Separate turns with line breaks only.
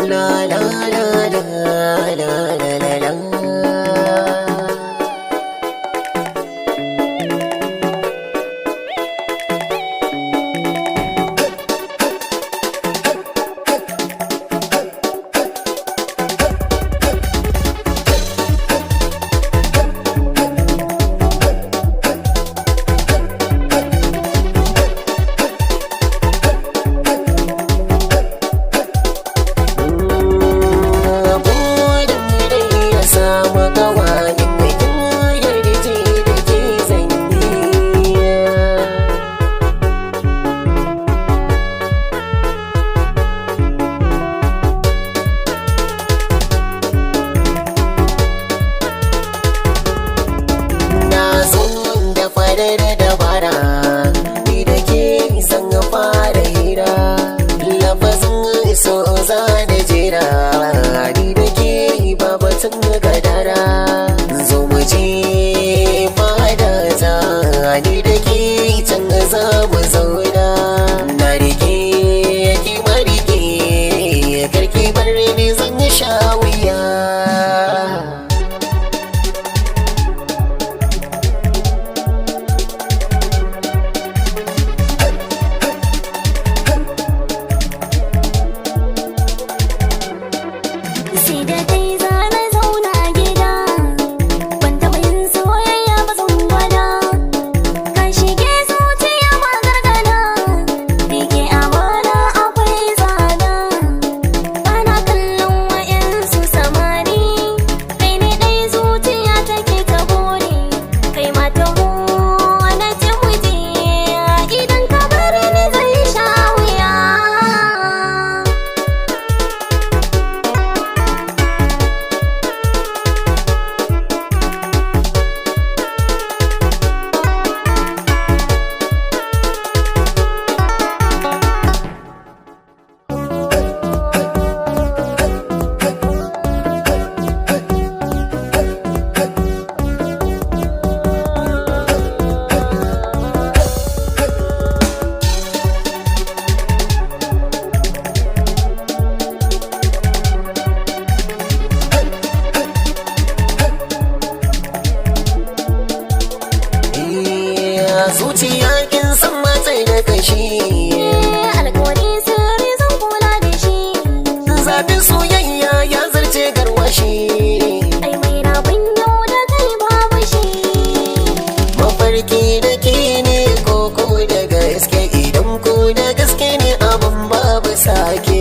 La la la la la la la la. Burin rai ya samu gawanin bikin yarje da ke zanyi. Na zo da farar dabara, ni da ke zan fara hira. Lafazin so za da jera, ni da ke babatun gadara. Zo mu je fada ta, ni da ke can za mu zauna. Na rike ki marike, karki bar ni zan sha wuya.
Sai da kai zana zauna a gida, ban taɓa yin soyayya ba zan gwada. Ka shige zuciya ma gargada, rike amana akwai tsada. Bana kallon wa'yansu samari, kai ne ɗai zuciya take ta buri. Kai ma taho na ce mu je, idan ka bar ni zan sha wuya.
Zuciya kin san matsayi da kashi,
Alkawari sirri zan kula da shi.
Zafin soyayya ya zarce garwashi.
Ai mai rabin yau da kai babu shi.
Mafarki da ke ne ko ko da gaske, idan ko da gaske ne abin babu sake.